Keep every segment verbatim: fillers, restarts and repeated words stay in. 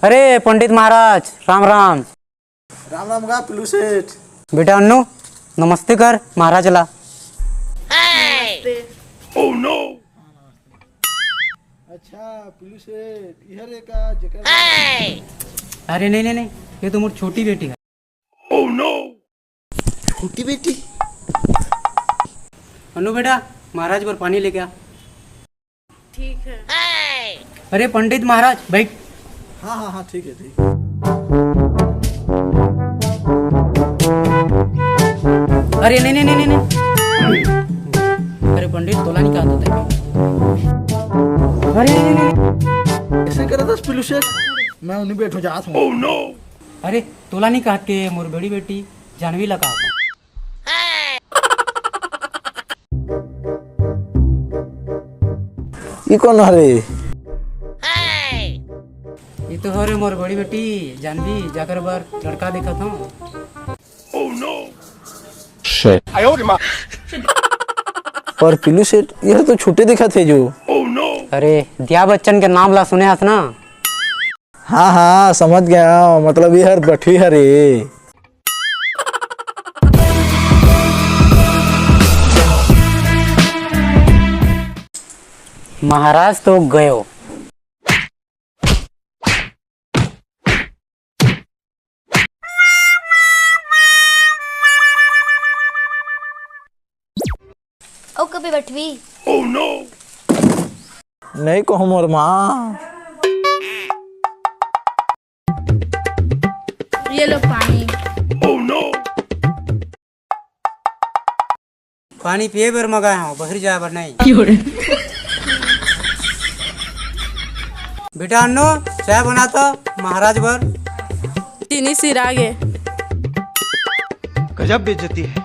अरे पंडित महाराज, राम राम। राम राम गा पिल्लू सेठ। बेटा अन्नू, नमस्ते कर महाराज ला। नमस्ते। अच्छा पिल्लू सेठ, इहर ए का जेकर अरे नहीं नहीं नहीं, ये तो मोर छोटी बेटी है। छोटी बेटी। अनु बेटा, महाराज बर पानी लेके आ। ठीक है। अरे पंडित महाराज, बैठ। हाँ हाँ हाँ, ठीक है, ठीक। अरे नहीं नहीं नहीं नहीं नहीं। अरे पंडित, तोला नहीं कहा था। अरे नहीं नहीं नहीं। ऐसे करे दस पिल्लू सेठ, मैं उन्हीं बैठो जात हूँ। अरे तोला नहीं कहा के मोर बड़ी बेटी जानवी लगा। ई कौन हरे? ई तो हरे मोर बड़ी बेटी जानवी, जाकर बर लड़का देखत हूँ। पर पिल्लू सेठ, ये तो छोटे दिखत हे जो। अरे दिया बच्चन के नाम ला सुने हस ना? हाँ हाँ, समझ गया, मतलब ये हर बठवी हरे। महाराज तो गयो। ओ कभी बठवी। नहीं कहूँ मोर माँ। ये लो पानी। पानी पिए बर मगाए हूँ, बहरी जाए बर नहीं। बेटा अन्नो, चाय बना तो महाराज बर। चीनी सिरा गे। गजब बेइज्जती है।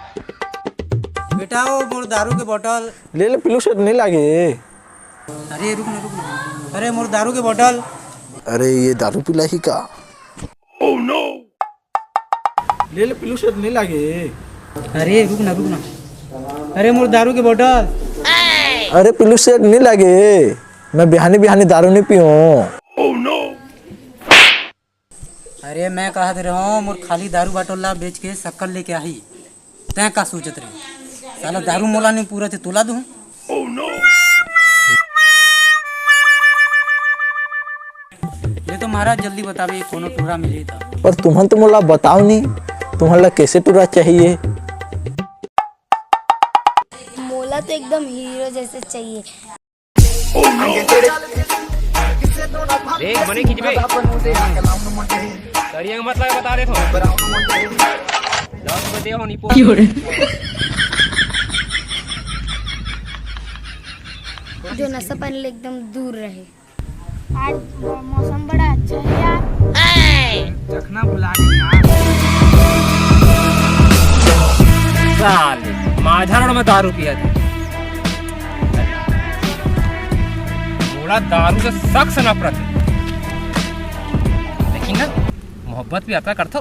बेटा वो मोर दारू के बोतल। ले ले पिल्लू सेठ, नहीं लागे। अरे रुक ना, रुक ना। अरे मोर दारू के बोतल। अरे ये दारू पिलाही का? ले ले पिल्लू सेठ, नहीं लागे। अरे रुक ना, रुक ना। अरे मोर दारू के बोतल। अरे पिल्लू सेठ, नहीं लागे, मैं बिहानी बिहानी दारू नहीं पीऊँ। अरे मैं कहत रहूं, मोर खाली दारू बाटल ला बेच के शक्कर लेके आही। तैं का सोचत रहे? साला दारू मोला नहीं पूरा थे तोला दूं। ले तो महाराज जल्दी बतावे कोनो टूरा मिले तो। पर तुमन तो मोला बताओ नहीं, तुमन ला कैसे टूरा चाहिए? मोला तो एकदम हीरो जैसे चाहिए। देख, बने खींचबे। तरिया के मतलब बता देत हो। दस बजे हो निपो। जो नशा पानी ले एकदम दूर रहे। आज मौसम बड़ा अच्छा है यार। चखना भुला गए यार। साले, माझा रोड में दारू पिया था। मोला दारू से सख्त नफरत है, लेकिन ना, मोहब्बत भी अतका करथो।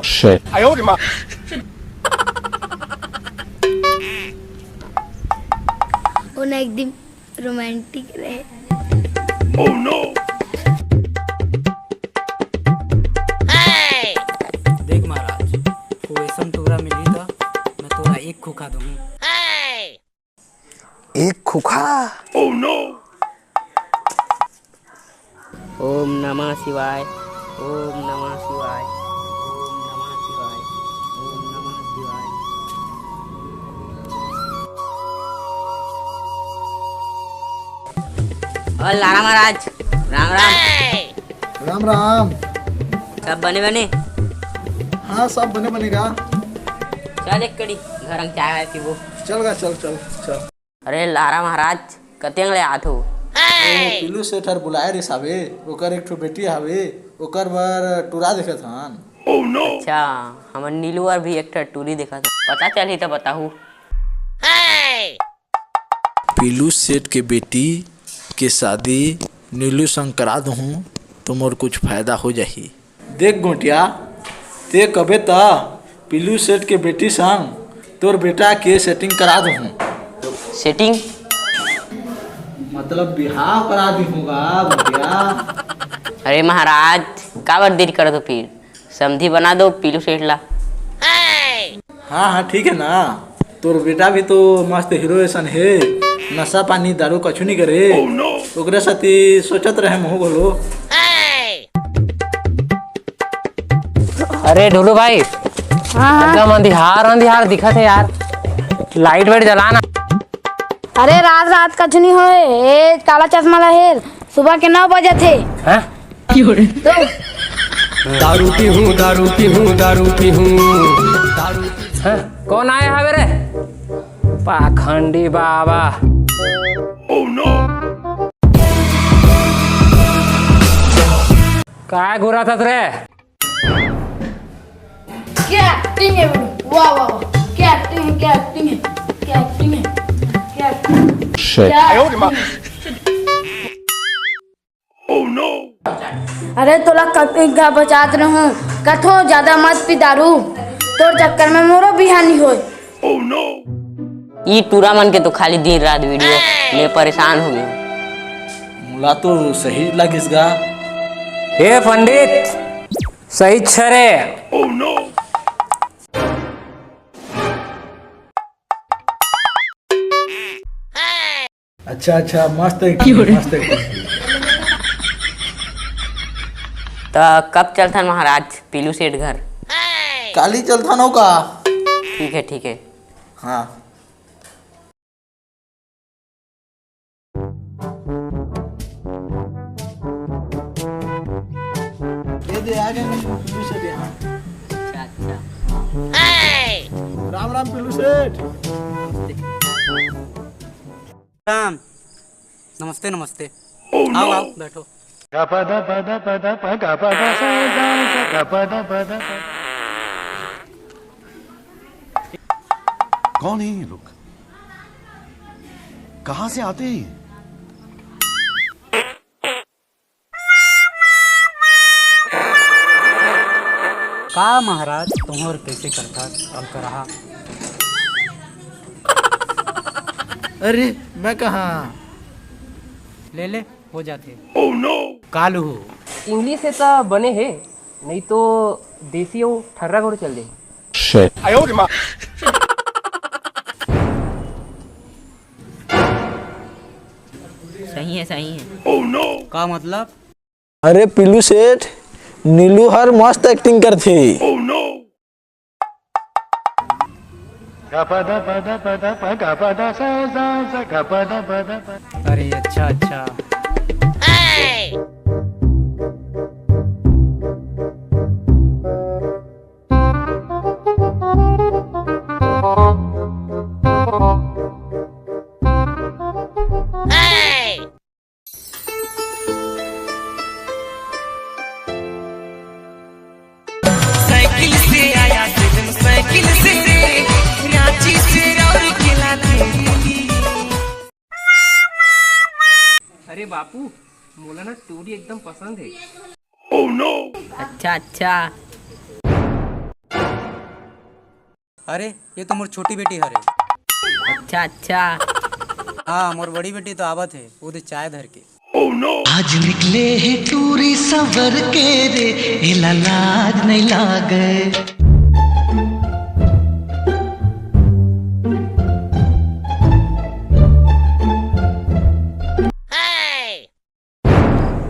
वो ना एक दिन रोमांटिक रहे। देख महाराज, तू ऐसन टूरा मिली त मैं तोला एक खुखा दूंगी। एक खुखा? ओम नमः शिवाय, ओम नमः शिवाय, ओम नमः शिवाय, ओम नमः शिवाय। और लारा महाराज, राम राम। राम राम। सब बने बने? हाँ, सब बने बने गा। चल एक कड़ी घर अंग चाय वाय पीबो। चल गा, चल, चल, चल। अरे लारा महाराज, कतेक ले आथो? ओ, पीलू सेठ हर बुलाए रिस हावे, ओकर एक ठो बेटी हावे, ओकर बर टूरा देखत हन। अच्छा, हमर नीलू हर भी एक ठो टूरी देखत हन। पता चलही त बताहू। पीलू सेठ के बेटी के शादी नीलू संग करा दूहूँ, तो मोर कुछ फायदा हो जाही। देख गोटिया, ते कबे त पीलू सेठ के बेटी संग तोर बेटा के setting करा दूहूँ। Setting? मतलब बिहाव करा दूहूँ गा गोटिया। अरे महाराज, काबर देरी करत हो फिर? समधी बना दो पीलू सेठ ला। हाँ हाँ, ठीक है ना। तोर बेटा भी तो मस्त हीरो ऐसन है, नशा पानी दारू कछु नहीं करे। ओकरे साथी सोचत रहे महू घलो। अरे ढोलू भाई, हाँ, हाँ। एकदम अंधियार अंधियार दिखत हे यार, लाइट वाइट जला ना। अरे रात रात कछु नहीं होए, ए काला चश्मा ला हेर, सुबह के नौ बजे थे। हाँ? तो दारू पीहूँ, दारू पीहूँ, दारू पीहूँ, दारू। हाँ? कौन आया हवे रे? पाखंडी बाबा। काय घुराथस रे? क्या एक्टिंग है वो? वाह, वाह, वाह। क्या एक्टिंग है, क्या एक्टिंग है, क्या एक्टिंग है, क्या एक्टिंग है? Shit। क्या एक्टिंग है? अरे तोला कब का बतात रहूं, कथो ज्यादा मत पी दारू, तोर चक्कर में मोरो बिहानी होय। ई टूरा मन के तो खाली दिन रात वीडियो, मैं परेशान हो गया। मोला तो सही लागिस गा। हे पंडित, सही छरे। अच्छा अच्छा, मस्त एक्टिंग, मस्त एक्टिंग। तो कब चलथन महाराज पीलू सेठ घर? काली चलथन हो का? ठीक है, ठीक है। हाँ। ये दे, आ गए पीलू सेठ यहाँ। अच्छा, अच्छा। राम राम पीलू सेठ। राम। नमस्ते, नमस्ते। आओ, आओ, बैठो। कौन है ये लोग? कहाँ से आते हैं ये? का महाराज, तुहर कैसे करथस अउ करहा? अरे, मैं कहाँ? ले ले, हो जाथे। कालू हो। इंग्लिश से त बने हे, नहीं तो देसी अउ ठर्रा घोड़े चल दे। Shit। सही है, सही है। का मतलब? अरे पीलू सेठ, नीलू हर मस्त एक्टिंग करथे। अरे अच्छा, अच्छा। साइकिल से आया सजन, साइकिल से रे, रांची से राउरकेला तेरी। अरे बापू, मोला ना टूरी एकदम पसंद है। अच्छा, अच्छा। अरे, ये तो मोर छोटी बेटी हरे। अच्छा, अच्छा। हाँ, मोर बड़ी बेटी तो आवत हे, वो दे चाय धर के। आज निकले हे टूरी सवर के रे, एला लाज नहीं लागे।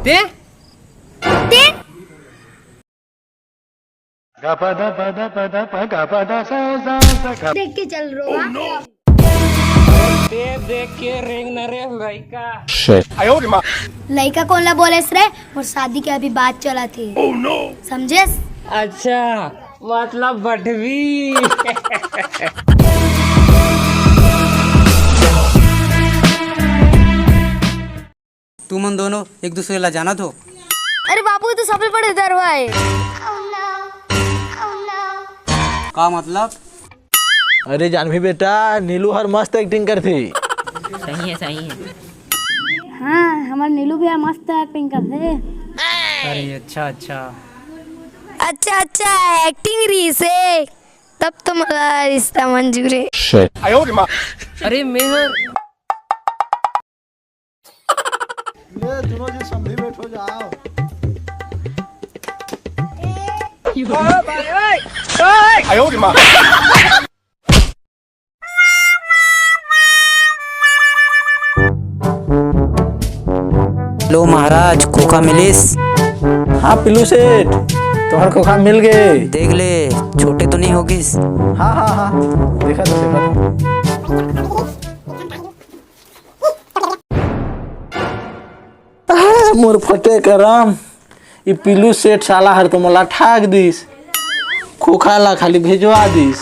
ते? ते? देख के चल रोवा। ते देख के रेंग न रे लइका। लइका कोन ला बोलेस रे? मोर शादी के अभी बात चलत हे। समझेस? अच्छा, मतलब बटवी। तुमन दोनों एक दूसरे ला जानत हो? अरे बापू, ये तो सबले बड़े दरवा है। का मतलब? अरे जानवी बेटा, नीलू हर मस्त एक्टिंग करथे। सही है, सही है। हाँ, हमार नीलू भैया मस्त एक्टिंग करथे। अरे अच्छा, अच्छा। अच्छा, अच्छा, एक्टिंग रहिसे, तब तो मोला रिश्ता मंजूर है। अरे मैं हर ये दोनों जी समधी बैठो जाओ। लो महाराज, खोखा मिलिस? हाँ पिल्लू सेठ, तोहर खोखा मिल गे। देख ले, छोटे तो नहीं होगिस? हाँ हाँ हाँ, देखा तो, देखा तो। आह, मोर फटे करम, ई पिल्लू सेठ साला हर तो मोला ठाक दिस, खोखा ला खाली भेजवा दिस।